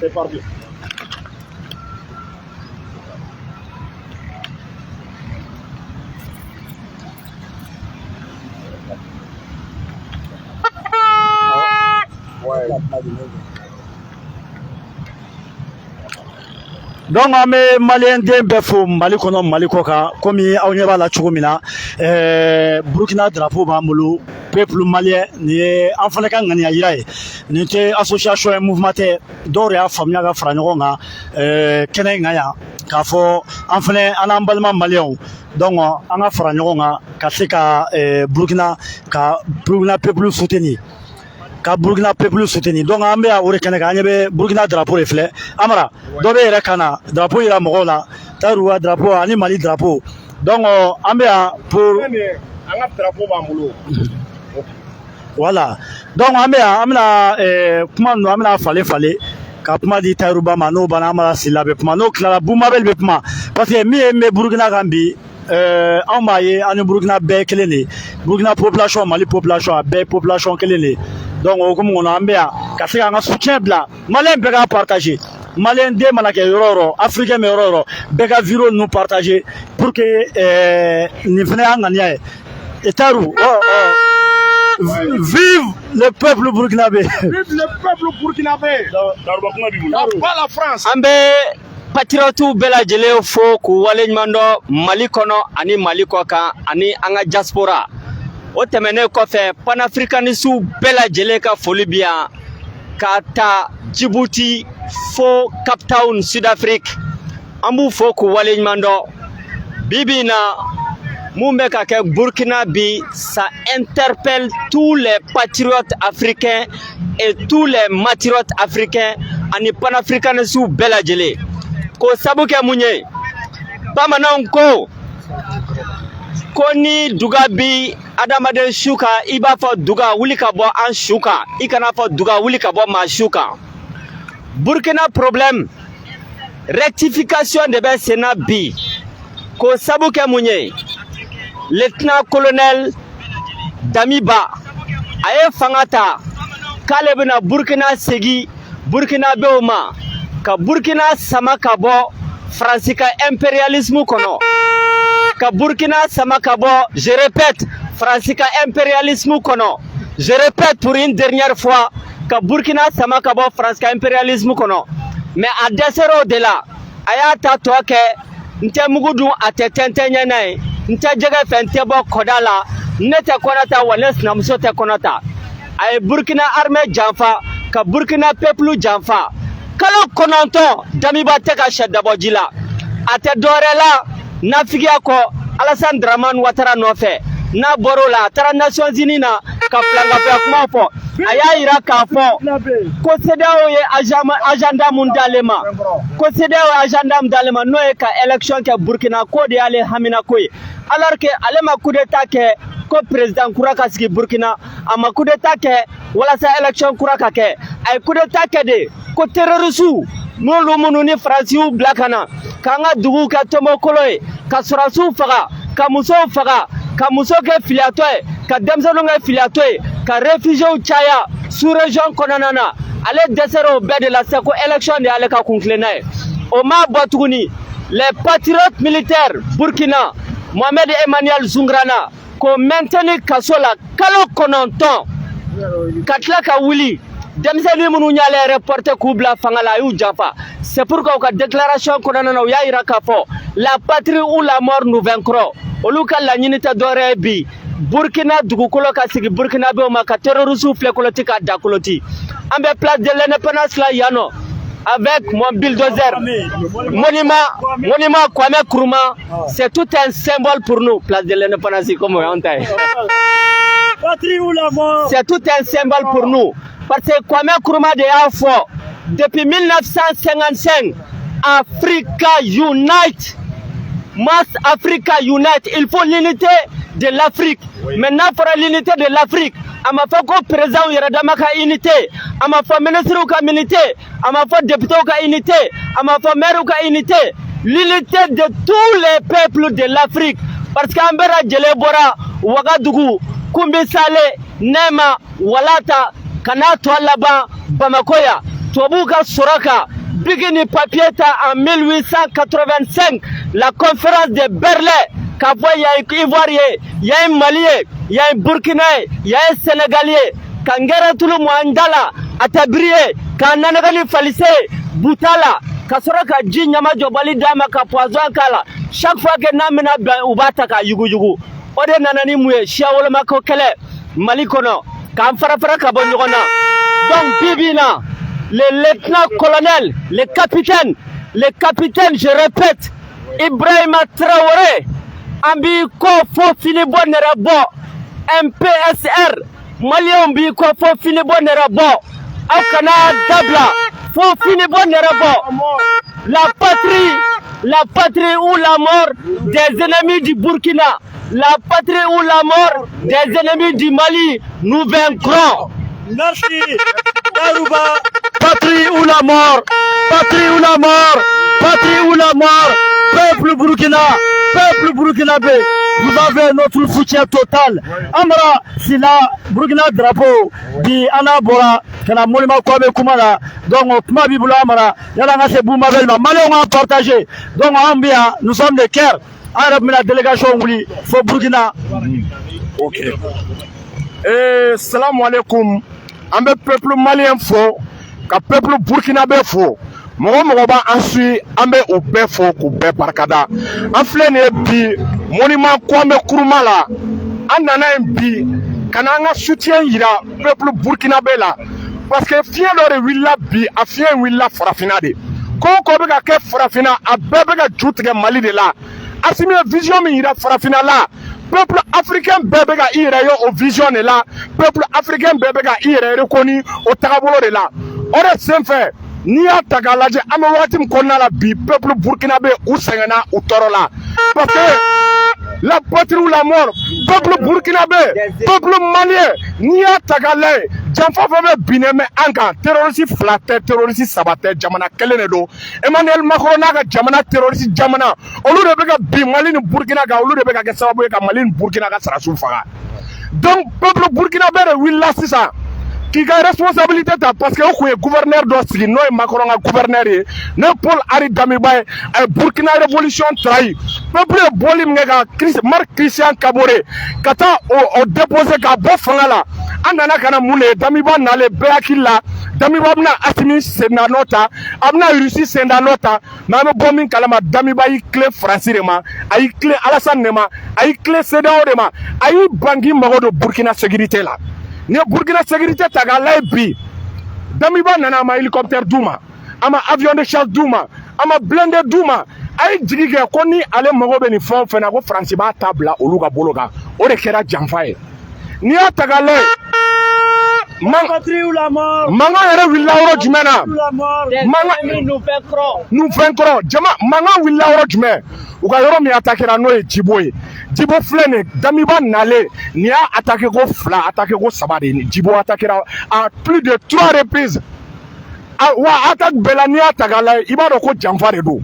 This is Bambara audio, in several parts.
C'est parti. Ouais. Donc an bɛ maliyɛn den bɛɛ fo Mali kɔnɔ, Mali kɔ kan. Komi aw ɲɛ b'a la cogo min na, Burukina drapeau b'an bolo, peuple malien. Nin ye an fana ka ŋaniya yira ye. Nin tɛ association ye, mouvement tɛ. Dɔw de y'a faamuya ka fara ɲɔgɔn kan kɛnɛ in kan yan, k'a fɔ an fana, an n'an balima maliyɛnw, donc an ka fara ɲɔgɔn kan ka se ka Burukina, ka Burukina peuple soutenir, ka Burukina peuple soutenir. Donc an bɛ yan o de kɛnɛ kan. An ɲɛ bɛ Burukina drapeau de filɛ. Amara, dɔ bɛ yɛrɛ kan na drapeau yira mɔgɔw la. Tayiru ka drapeau ani Mali drapeau. Donc an bɛ yan pour An ka drapeau b'an bolo. Voilà, donc an bɛ yan, an bɛna kuma ninnu, an bɛna falen falen ka kuma di Tayiruba ma. N'o banna, Amara Sila bɛ kuma. N'o tilala, Bumabel bɛ kuma, parce que min ye n bɛ Burukina kan bi, anw b'a ye, an ni Burukina bɛɛ ye kelen de ye. Burukina population, Mali population, a bɛɛ ye population kelen de ye. Donc o hukumu kɔnɔ, an bɛ yan ka se k'an ka soutien bila. Maliyɛn bɛɛ k'a partager. Maliyɛn den mana kɛ yɔrɔ o yɔrɔ, africain bɛ yɔrɔ o yɔrɔ, bɛɛ ka vidéo ninnu partager pour que nin fana y'an ŋaniya ye. Tayiru, ɔ ɔ vive le peuple burkinabé! Vive le peuple burkinabé! Daruba, kuma b'i bolo. Pas la France. An bɛ patriotes bɛɛ lajɛlen fo k'u waleɲuman dɔn, Mali kɔnɔ ani Mali kɔ kan ani an ka diaspora. O tɛmɛnen kɔfɛ, panafricanistes bɛɛ lajɛlen ka foli bi yan, k'a ta Djibouti fo Cape Town, Sud-Afrique. An b'u fo k'u waleɲuman dɔn. Bi bi in na, mun bɛ ka kɛ Burkina bi, ça interpelle tous les patriotes africains et tous les patriotes africains ani panafricanistes bɛɛ lajɛlen. K'o sabu kɛ mun ye? Bamananw ko ko ni duga bi adamaden su kan, i b'a fɔ duga wuli ka bɔ an su kan, i kana fɔ duga wuli ka bɔ maa su kan. Burkina problème rectification de bɛ sen na bi. K'o sabu kɛ mun ye? Lieutenant colonel Damiba, a ye fanga ta k'ale bɛna Burkina segi burkinabɛw ma, ka Burkina sama ka bɔ Faransi ka impérialisme kɔnɔ, ka Burkina sama ka bɔ, je répète, Faransi ka impérialisme kɔnɔ, je répète pour une dernière fois, ka Burkina sama ka bɔ Faransi ka impérialisme kɔnɔ. Mais a dɛsɛra o de la, a y'a ta tɔ kɛ n tɛ mugu dun, a tɛ tɛntɛn ɲɛ ye, n tɛ jɛgɛ fɛ, n tɛ bɔ kɔda la, ne tɛ kɔnɔ ta wa ne sinamuso tɛ kɔnɔ ta. A ye Burkina armée janfa, ka Burkina peuple janfa. Kalo 9, Damiba tɛ ka sɛ dabɔ ji la. A tɛ dɔwɛrɛ la nafigiya kɔ Alassane Dramane Ouattara nɔfɛ. N'a bɔr'o la, a taara Nations Unies na ka filankafoya kuma fɔ. A y'a yira k'a fɔ ko CEDEAO ye agenda mun d'ale ma, ko CEDEAO ye agenda mun d'ale ma, n'o ye ka élection kɛ Burkina, k'o de y'ale haminako ye, alors que ale ma coup d'état kɛ ko président kura ka sigi Burkina, a ma coup d'état kɛ walasa élection kura ka kɛ. A ye coup d'état kɛ de ko terroriste n'olu minnu ni Faransi y'u bila ka na k'an ka duguw kɛ tɔnbɔkolo ye, ka sɔrɔdasiw faga, ka musow faga, ka muso kɛ filiyatɔ ye, ka denmisɛnninw kɛ filiyatɔ ye, ka réfugiés caya sous région kɔnɔna na. Ale dɛsɛra o bɛɛ de la sisan, ko élection de y'ale ka kuntilenna ye. O m'a bɔ tuguni, les patriotes militaires Burkina, Mohamed Emmanuel Zoungrana, k'o maintenir kaso la kalo 9, ka tila ka wuli denmisɛnnin minnu y'ale yɛrɛ porté k'u bila fanga la, a y'u janfa. C'est pourquoi u ka déclaration kɔnɔna na, u y'a yira k'a fɔ la patrie ou la mort nous vaincrons. Olu ka laɲini tɛ dɔwɛrɛ ye bi, Burkina dugukolo ka sigi burkinabɛw ma, ka terroristes filɛ koloti k'a da koloti. An bɛ place de l'Indépendance la yan nɔ avec mon bulldozer, monument, monument Kwame Nkrumah. C'est tout un symbole pour nous. Place de l'Indépendance, comme on ta ye. Patrie ou la mort! C'est tout un symbole pour nous parce que Kwame Nkrumah de y'a fɔ depuis 1955: Africa Unite, Mass Africa Unite. Il faut l'unité de l'Afrique. Mais n'a fɔra l'unité de l'Afrique, a ma fɔ ko président yɛrɛ dama ka unité, a ma fɔ ministre ka unité, a ma fɔ député ka unité, a ma fɔ maire ka unité, l'unité de tous les peuples de l'Afrique, parce que an bɛɛ lajɛlen bɔra Wagadugu, Kunbi Sale, Nɛma, Walata, ka n'a tɔ laban Bamako yan. Tubabuw ka sɔrɔ ka bic ni papier ta en 1885, la conférence de Berlin, k'a fɔ yan ye Ivoire ye, yan ye Mali ye, yan ye Burkina ye, yan ye Sénégal ye, ka ngɛrɛ tulu mu an da la, a tɛ briller, k'a nanɛgɛ ni falise ye buta la, ka sɔrɔ ka ji ɲamajɔbali d'a ma, ka poison k'a la. Chaque fois que n'a bɛna bɛn, u b'a ta k'a yuguyugu. O de nana ni mun ye? Siya wolomako kɛlɛ Mali kɔnɔ, k'an fara fara ka bɔ ɲɔgɔn na. Donc bi bi in na, le lieutenant colonel, le capitaine, le capitaine, je répète, Ibrahima Traoré, an b'i kɔ fo fini bɔ nɛrɛ bɔ. MPSR Maliyɛnw b'i kɔ fo fini bɔ nɛrɛ bɔ. Aw kana dabila fo fini bɔ nɛrɛ bɔ. La patrie, la patrie ou la mort des ennemis du Burkina, la patrie ou la mort des ennemis du Mali, nous vaincrons. Merci. Daruba, patrie ou la mort, patrie ou la mort, patrie ou la mort. Peuple Burkina, peuple burkinabé, vous avez notre soutien total. Amara Sila, Burkina drapeau, bi ana bɔra ka na monument Kwame kuma la. Donc kuma b'i bolo Amara, yala an ka se Boumabel ma, Maliyɛnw k'an partager. Donc an bɛ yan, nous sommes de cœur. An yɛrɛ bɛna délégation wuli fo Burkina. Ok. Salamu alaikum. An bɛ peuple malien fo, ka peuple burkinabé fo. Mɔgɔ mɔgɔ b'an suit, an bɛ o bɛɛ fo k'u bɛɛ barikada. An filɛ nin ye bi monument Kwame Nkrumah la. An nana yen bi ka na an ka soutien yira peuple burkinabé la. Parce que fiɲɛ dɔ de wulila bi, a fiɲɛ in wulila farafinna de. Ko o ko bɛ ka kɛ farafinna, a bɛɛ bɛ ka ju tigɛ Mali de la. Assimi ye vision min yira farafinna la, peuple africain bɛɛ bɛ ka i yɛrɛ ye o vision de la. Peuple africain bɛɛ bɛ ka i yɛrɛ reconnu o tagabolo de la. O de senfɛ, n'i y'a ta k'a lajɛ, an bɛ wagati min kɔnɔna la bi, peuple burkinabé, u sɛgɛnna, u tɔɔrɔ la, parce que la patrie ou la mort. Peuple burkinabé, peuple malien, n'i y'a ta k'a lajɛ, janfa fɛn fɛn binnen bɛ an kan, terroriste fila tɛ, terroriste saba tɛ, jamana kelen de don. Emmanuel Macron n'a ka jamana, terroriste jamana, olu de bɛ ka bin Mali ni Burkina kan, olu de bɛ ka kɛ sababu ye ka Mali ni Burkina ka sɔrɔdasiw faga. Donc peuple burkinabé de wulila sisan k'i ka responsabilité ta, parce que o kun ye gouverneur dɔ sigi, n'o ye Macron ka gouverneur ye, n'o ye Paul Henri Damiba ye. A ye Burkina révolution trahi. Peuple ye bɔli min kɛ ka Marc Christian Kabore ka taa o déposer k'a bɔ fanga la, an nana ka na mun de ye? Damiba nalen, bɛɛ hakili la Damiba bɛna Assimi senda nɔ ta, a bɛna Russie senda nɔ ta. Mais an bɛ bɔ min kalama, Damiba y'i tilen Faransi de ma, a y'i tilen Alassane de ma, a y'i tilen CEDEAO de ma, a y'i ban k'i mago don Burkina sécurité la. N'i ye Burkina sécurité ta k'a lajɛ bi, Damiba nana, a ma hélicoptère d'u ma, a ma avion de chasse d'u ma, a ma blindé d'u ma. A ye jigi kɛ ko ni ale mago bɛ nin fɛn o fɛn na, ko Faransi b'a ta bila olu ka bolo kan. O de kɛra janfa ye. N'i y'a ta k'a lajɛ, Patrie ou la mort. Mankan yɛrɛ wulila yɔrɔ jumɛn na? Ou la mort. Des ennemis, nous vaincrons. Nous vaincrons. Jama mankan wulila yɔrɔ jumɛn? U ka yɔrɔ min attaquera, n'o ye Jibo ye. Jibo filɛ nin ye, Damiba nalen, nin y'a attaqué ko fila, attaqué ko saba de ye nin. Jibo attaquera à plus de trois reprises. A wa attaque bɛɛ la, n'i y'a ta k'a lajɛ, i b'a dɔn ko janfa de don.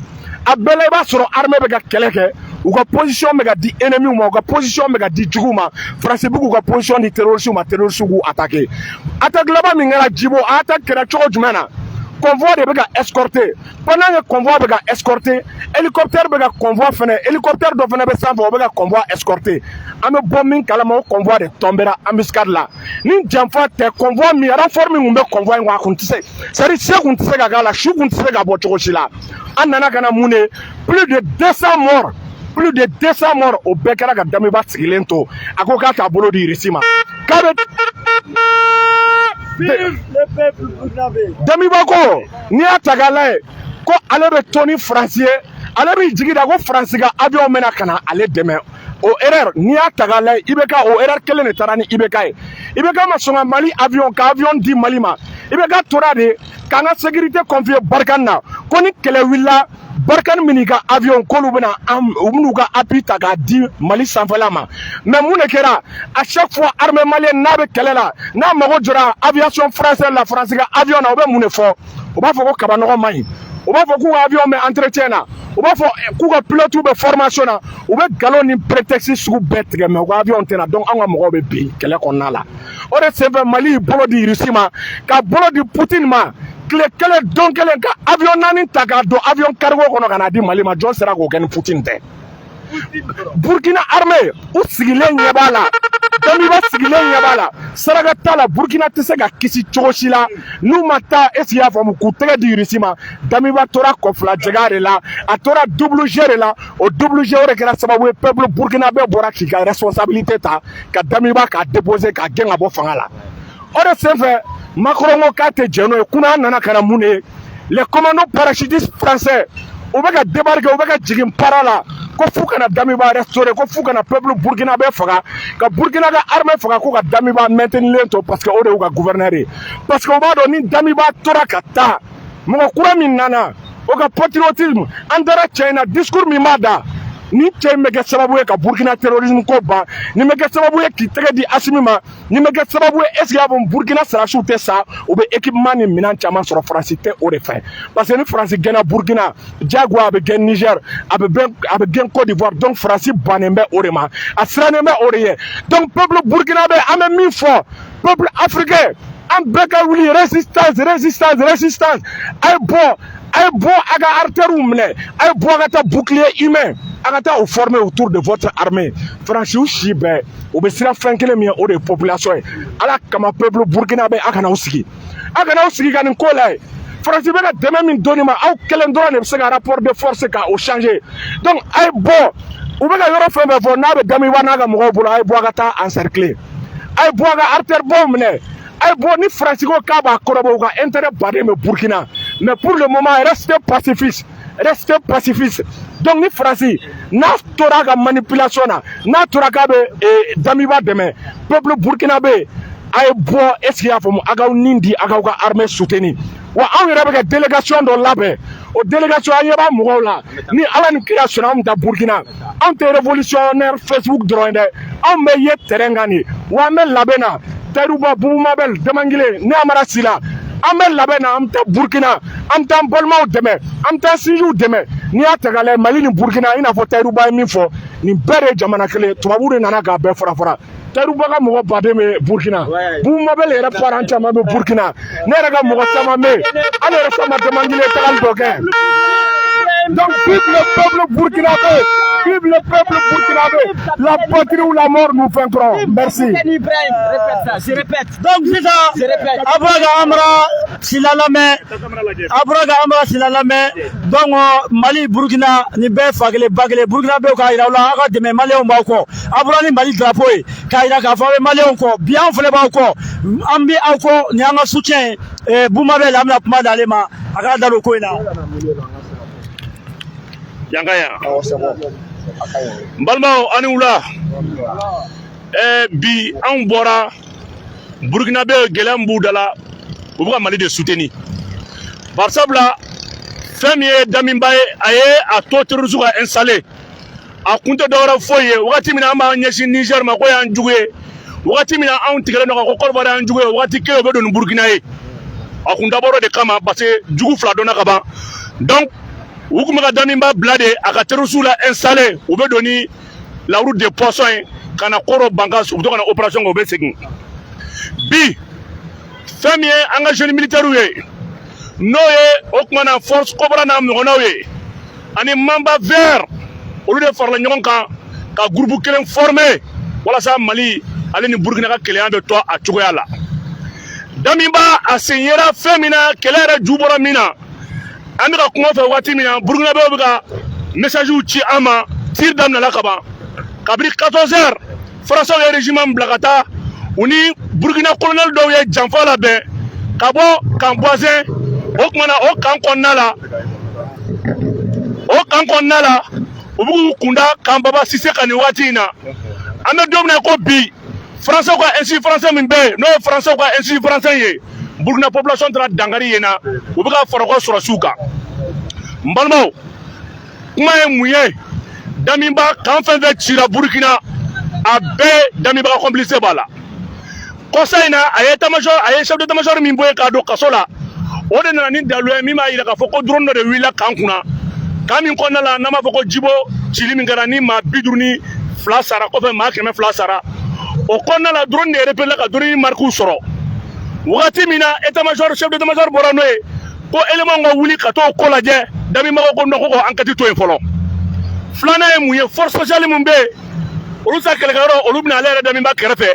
A bɛɛ la, i b'a sɔrɔ armée bɛ ka kɛlɛ kɛ, u ka position bɛ ka di ennemi ma, u ka position bɛ ka di juguw ma. Faransi bɛ k'u ka position di terroriste ma, terroriste k'u attaquer. Attaque laban min kɛra Jibo, a attaque kɛra cogo jumɛn na? Convoi de bɛ ka escorter. Pendant que convoi bɛ ka escorter, hélicoptère bɛ ka convoi fɛnɛ, hélicoptère dɔ fɛnɛ bɛ sanfɛ, o bɛ ka convoi escorter. An bɛ bɔ min kalama, o convoi de tombera embuscade la. Ni janfa tɛ, convoi min, renfort min tun bɛ convoi in kɔnɔ, a kun tɛ se, c'est à dire se kun tɛ se ka k'a la, su kun tɛ se ka bɔ cogo si la. An nana ka na mun de? Plus de 200 morts, plus de 200 morts. O bɛɛ kɛra ka Damiba sigilen to. A ko k'a t'a bolo di Russie ma, k'a bɛ Vive le peuple burkinabé. Damiba ko n'i y'a ta k'a lajɛ, ko ale bɛ to ni Faransi ye, ale b'i jigi da ko Faransi ka avion bɛna ka na ale dɛmɛ. O erreur, n'i y'a ta k'a lajɛ, IBK, o erreur kelen de taara ni IBK ye. IBK ma sɔn ka Mali avion, ka avion di Mali ma. IBK tora de k'an ka sécurité confier Barkhane na, ko ni kɛlɛ wulila, Barkhane min ka avion, k'olu bɛna an, u bɛn'u ka appui ta k'a di Mali sanfɛla ma. Mais mun de kɛra? À chaque fois armée malienne n'a bɛ kɛlɛ la, n'a mago jɔra aviation française la, Faransi ka avion na, u bɛ mun de fɔ? U b'a fɔ ko kabanɔgɔ man ɲi, u b'a fɔ k'u ka avion bɛ entretien na, u U b'a fɔ k'u ka pilotes bɛ formation na, u bɛ nkalon ni prétexte sugu bɛɛ tigɛ, mais u ka avion tɛ na. Donc an ka mɔgɔw bɛ bin kɛlɛ kɔnɔna la. O de senfɛ, Mali y'i bolo di Russie ma, ka bolo di Poutine ma, tile kelen don kelen, ka avion naani ta k'a don avion cargo kɔnɔ ka n'a di Mali ma. Jɔn sera k'o kɛ ni Poutine tɛ? Burkina armée, u sigilen ɲɛ b'a la, Damiba sigilen ɲɛ b'a la, saraka t'a la. Burkina tɛ se ka kisi cogo si la n'u ma taa, est ce que i y'a faamu, k'u tɛgɛ di Russie ma. Damiba tora kɔfila jɛgɛ de la, a tora double jeu de la. O double jeu, o de kɛra sababu ye peuple burkinabé bɔra k'i ka responsabilité ta ka Damiba k'a déposer, k'a gɛn ka bɔ fanga la. O de senfɛ, Macron ko k'a tɛ jɛn n'o ye. Kunun, an nana ka na mun de ye? Les commandos parachutistes français, u bɛ ka débarquer, u bɛ ka jigin para la, ko f'u kana Damiba restaurer, ko f'u kana peuple burkinabé faga, ka Burkina ka armée faga, ko ka Damiba maintenir to, parce que o de y'u ka gouverneur ye, parce que u b'a dɔn ni Damiba tora ka taa, mɔgɔ kura min nana, o ka patriotisme, an taara cɛ in na, discours min b'a da ni cɛ in bɛ kɛ sababu ye ka Burkina terrorisme ko ban, nin bɛ kɛ sababu ye k'i tɛgɛ di Asimi ma, nin bɛ kɛ sababu ye, est ce que y'a fɔ, Burkina sarasiw tɛ sa, u bɛ équipement ni minɛn caman sɔrɔ. Faransi tɛ o de fɛ, parce que ni Faransi gɛnna Burkina, diyagoya a bɛ gɛn Niger, a bɛ bɛn, a bɛ gɛn Côte d'Ivoire. Donc Faransi bannen bɛ o de ma, a sirannen bɛ o de ye. Donc peuple burkinabé, an bɛ min fɔ, peuple africain, an bɛɛ ka wuli, résistance, résistance, résistance. A ye bɔ, a ye bɔ, a ka artères minɛ, a ye bɔ, a ka taa bouclier humain, a ka taa o former autour de votre armée. Faransiw si bɛɛ, u bɛ siran fɛn kelen min ye, o de ye population ye. Ala kama, peuple burkinabé, a kana aw sigi, a kana aw sigi ka nin ko lajɛ. Faransi bɛ ka dɛmɛ min donni ma, aw kelen dɔrɔn de bɛ se ka rapport de force ka o changer. Donc a ye bɔ, u bɛ ka yɔrɔ fɛn fɛn fɔ n'a bɛ Damiba n'a ka mɔgɔw bolo, a ye bɔ, a ka taa encercler, a ye bɔ, a ka artère baw minɛ, a ye bɔ. Ni Faransi ko k'a b'a kɔrɔbɔ, u ka intérêt baden bɛ Burkina, mais pour le moment, restez pacifiste, restez pacifiste. Donc ni Faransi n'a tora a ka manipulation na, n'a tora k'a bɛ Damiba dɛmɛ, peuple burkinabé, a ye bɔ, est ce que i y'a faamu, a k'aw nin di, a k'aw ka armée soutenir. Wa anw yɛrɛ bɛ ka délégation dɔ labɛn, o délégation, an ɲɛ b'a mɔgɔw la, ni Ala ni kira sɔnna, anw bɛ taa Burkina. Anw tɛ révolutionnaire Facebook dɔrɔn ye dɛ, anw bɛ ye terrain kan de. Wa an bɛ labɛn na, Tayiruba, Bubu Mabel, Damangile ne Amara Sila, an bɛ labɛn na, an bɛ taa Burkina, an bɛ taa an balimaw dɛmɛ, an bɛ taa sinjiw dɛmɛ. N'i y'a ta k'a lajɛ, Mali ni Burkina, i n'a fɔ Tayiruba ye min fɔ, nin bɛɛ de ye jamana kelen ye. Tubabuw de nana k'a bɛɛ fara fara. Tayiruba ka mɔgɔ baden bɛ Burkina, Bubu Mabel yɛrɛ parent caman bɛ Burkina, ne yɛrɛ ka mɔgɔ caman bɛ yen, an yɛrɛ sama Damangile tagali dɔ kɛ. Donc vive le peuple burkinabé, vive le peuple burkinabé, la patrie ou la mort, nous vaincrons. Merci. Ibrahim, répète ça, je répète. Donc sisan, Je répète. a bɔra ka Amara Sila lamɛn, a bɔra ka Amara Sila lamɛn. Donc Mali, Burukina, nin bɛɛ fa kelen ba kelen. Burukina bɛ k'a yira aw la, aw ka dɛmɛ, maliyɛnw b'aw kɔ. A bɔra ni Mali drapeau ye k'a yira k'a fɔ aw bɛ maliyɛnw kɔ. Bi anw fana b'aw kɔ, an bɛ aw kɔ, nin y'an ka soutien ye. Bumabel, an bɛna kuma d'ale ma, a k'a da don ko in na. Yan ka yan, n balimaw, aw ni wula. Bi anw bɔra Burukina bɛ gɛlɛya min b'u da la, u bɛ ka Mali de soutenir, barisabula fɛn min ye Damiba ye, a ye a to terroriste ka installer, a kun tɛ dɔwɛrɛ foyi ye. Wagati min na an b'an ɲɛsin Niger ma ko y'an jugu ye, wagati min na anw tigɛlen don ka ko Côte d'Ivoire y'an jugu ye, wagati kelen o bɛ don ni Burukina ye. A kun dabɔra o de kama, parce que jugu fila dɔnna ka ban. Donc u tun bɛ ka Damiba bila de a ka terroriste la installer, u bɛ don ni la route des poissons ye ka na Koro Bankas, u bɛ to ka na opération kɛ, u bɛ segin. Bi fɛn min ye an ka jeunes militaires ye, n'o ye o tuma na force Cobra n'a ɲɔgɔnnaw ye ani Mamba vert, olu de farala ɲɔgɔn kan ka groupe kelen former walasa Mali ale ni Burukina ka kɛlɛya bɛ to a cogoya la. Damiba a sen yera fɛn min na, kɛlɛ yɛrɛ ju bɔra min na, an bɛ ka kuma fɛ waati min na, Burukinabew bɛ ka message ci an ma, tir daminɛla ka ban kabini 14 heures. Faransaw ye régiment bila ka taa, u ni Burukina colonel dɔw ye janfa labɛn ka bɔ camp voisin. O tuma na, o camp kɔnɔna la, o camp kɔnɔna la, u bɛ k'u kunda camp Baba Sise kan nin waati in na. An bɛ don min na ko bi, Faransaw ka institut français min bɛ yen, n'o ye Faransaw ka institut français ye, Burukina population taara dankari yen na, u bɛ ka fara u ka sɔrɔsiw kan. N balimaw, kuma ye mun ye? Damiba kan fɛn fɛn cira Burukina, a bɛɛ Damiba ka complice b'a la. Kɔsa in na, a ye état-major, a ye chef d'état-major min bɔ yen k'a don kaso la, o de nana ni dalu ye min b'a yira k'a fɔ ko drone dɔ de wulila kan kunna. Camp min kɔnɔna la n'an b'a fɔ ko Jibo cili min kɛra ni maa 52 sara, kɔfɛ maa 200 sara, o kɔnɔna la drone de repéré ka drone marques sɔrɔ. Wagati min na état major, chef d'état major bɔra n'o ye ko élément ka wuli ka t'o ko lajɛ, Damiba ko non, ko k'o enquête to yen fɔlɔ. Filanan ye mun ye? Force spéciale mun bɛ yen, olu sa kɛlɛkɛyɔrɔ, olu bɛna ale yɛrɛ Damiba kɛrɛfɛ,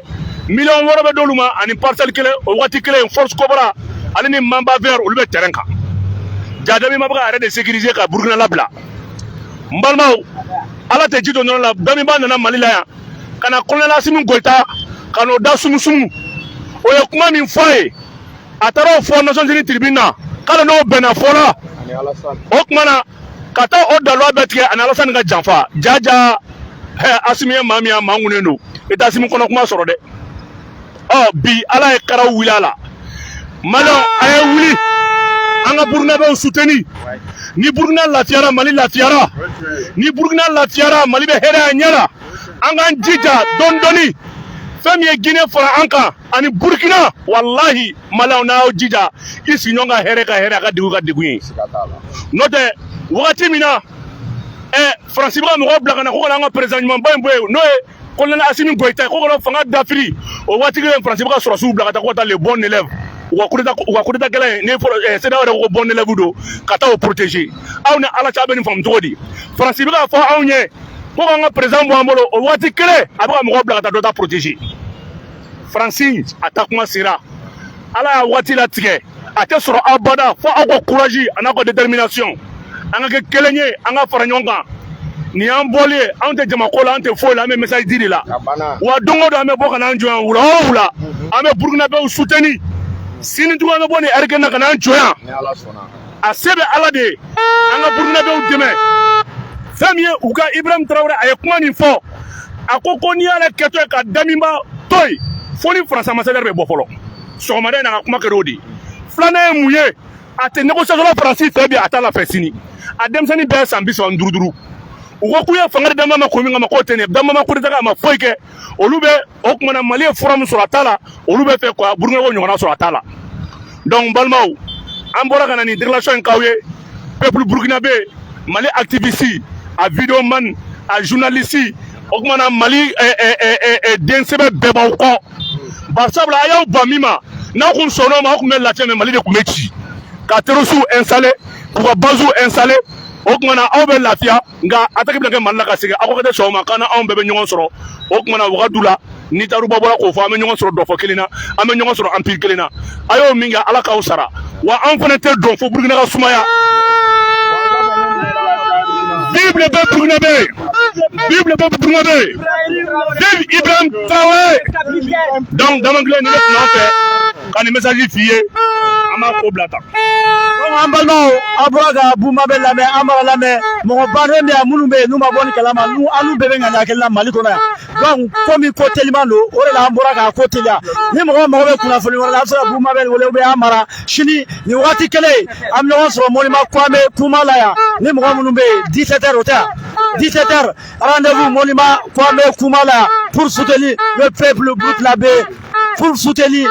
miliyɔn 6 bɛ d'olu ma ani parcelle kelen. O waati kelen, force Cobra ale ni Mamba vert, olu bɛ terrain kan. Ja Damiba bɛ ka yɛrɛ de sécuriser ka Burukina labila. N balimaw, Ala tɛ ji don nɔnɔ la. Damiba nana Mali la yan ka na colonel Asimi Goyita ka n'o da sumusumu. O ye kuma min fɔ a ye, a taara o fɔ Nations Unies tribune na k'ale n'o bɛnna fɔ la. O tuma na ka taa o daluya bɛɛ tigɛ ani Alasani ka janfa jaja. Hɛ, Asimi ye maa min ye, a maa ŋunen don, i tɛ Asimi kɔnɔ kuma sɔrɔ dɛ. Ɔ bi Ala ye karaw wuli a la. Maliyɛnw, a ye wuli, an ka Burukinabew soutenir. Ni Burukina lafiyara, Mali lafiyara. Ni Burukina lafiyara, Mali bɛ hɛrɛ a ɲɛ la. An k'an jija dɔɔni dɔɔni. Fɛn min ye Guinée fara an kan ani Burukina, walahi Maliyɛnw, n'a y'aw jija, i sigiɲɔgɔn ka hɛrɛ ka hɛrɛ, a ka degun ka degun ye. N'o tɛ, wagati min na Faransi bɛ ka mɔgɔw bila ka na ko ka na an ka président ɲumanba in bɔ yen, n'o ye colonel Asimi Goyita ye, ko ka na fanga dafiri, o waati kelen Faransi bɛ ka sɔrɔsiw bila ka taa ko ka taa les bons élèves, u ka coup d'état, u ka coup d'état gɛlɛn ni CEDEAO yɛrɛ ko bon élève don, ka taa o protéger. Aw ni Ala cɛ, aw bɛ nin faamu cogo di? Faransi bɛ k'a fɔ anw ye ko k'an ka président bɔ an bolo, o waati kelen a bɛ ka mɔgɔw bila ka taa dɔ ta protéger. Faransi a ta kuma sera, Ala y'a waati latigɛ, a tɛ sɔrɔ abada fo aw ka courage a n'aw ka détermination. An ka kɛ kelen ye, an ka fara ɲɔgɔn kan. Nin y'an bɔli ye, anw tɛ jama ko la, an tɛ foyi la, an bɛ message di de la. Wa don o don an bɛ bɔ ka n'an jɔ yan, wula o wula an bɛ Burukinabew soutenir. Sini tugun an bɛ bɔ nin heure kelen na ka n'an jɔ yan. A se bɛ Ala de ye, an ka Burukinabew dɛmɛ. Fɛn min ye u ka Ibrahim Traoré, a ye kuma min fɔ, a ko ko n'i y'ale kɛtɔ ye ka Damiba to yen, fo ni Faransi ambassadeur bɛ bɔ fɔlɔ. Sɔgɔmada in na, a ka kuma kɛra o de ye. Filanan ye mun ye? A tɛ négociation la Faransi fɛ bi, a t'a la fɛ sini. A denmisɛnnin bɛɛ ye san 35 5. U ko k'u ye fanga di Damiba ma kun min kama, k'o tɛ nin ye. Damiba ma coup d'état kɛ, a ma foyi kɛ. Olu bɛ o tuma na, Mali ye fura min sɔrɔ a ta la, olu bɛ fɛ ka Burukina ko ɲɔgɔnna sɔrɔ a ta la. Donc n balimaw, an bɔra ka na nin déclaration in k'aw ye. Peuple burkinabé, Mali activiste, a vidéoman, a journaliste, o tuma na Mali densɛbɛ bɛɛ b'aw kɔ. Barisabula a y'aw ban min ma, n'aw kun sɔnn'o ma, aw kun bɛ lafiya, mais Mali de kun bɛ ci ka terroriste installé, k'u ka base installé. O tuma na aw bɛ lafiya, nka attaque bɛna kɛ Mali la ka segin. Aw ko tɛ sɔn o ma, k'an anw bɛɛ bɛ ɲɔgɔn sɔrɔ. O tuma na wagadu la, ni taruba bɔra k'o fɔ, an bɛ ɲɔgɔn sɔrɔ dɔfɔ kelen na, an bɛ ɲɔgɔn sɔrɔ empire kelen na. A y'o min kɛ, Ala k'aw sara. Wa an fana tɛ dɔn fo Burukina ka sumaya. Vive le peuple burkinabé! Vive le peuple burkinabé! Vive Ibrahim Traoré! Donc Damankile, ni ne tun b'an fɛ ka nin message f'i ye, an b'a ko bila tan. Donc an balimaw, aw bɔra ka Bumabel lamɛn, an b'a lamɛn. Mɔgɔ baden bɛ yan minnu bɛ yen n'u ma bɔ ni kalama, n'u an n'u bɛɛ bɛ ŋaniya kelen na Mali kɔnɔ yan. Donc komi ko teliman don, o de la an bɔra k'a ko teliya. Ni mɔgɔ mago bɛ kunnafoni wɛrɛ la, a bɛ se ka Bumabel wele ou bien an mara. Sini nin waati kelen, an bɛ ɲɔgɔn sɔrɔ monument Kwame Nkrumah la yan. Ni mɔgɔ minnu bɛ yen, 17 heures, o tɛ yan, 17 heures, rendez-vous monument Kwame Nkrumah la yan pour soutenir le peuple burkinabé, pour soutenir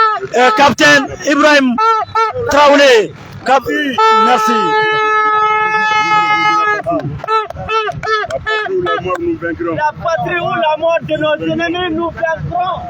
capitaine Ibrahim Traoré. Merci. La patrie ou la mort de nos ennemis, nous vaincrons.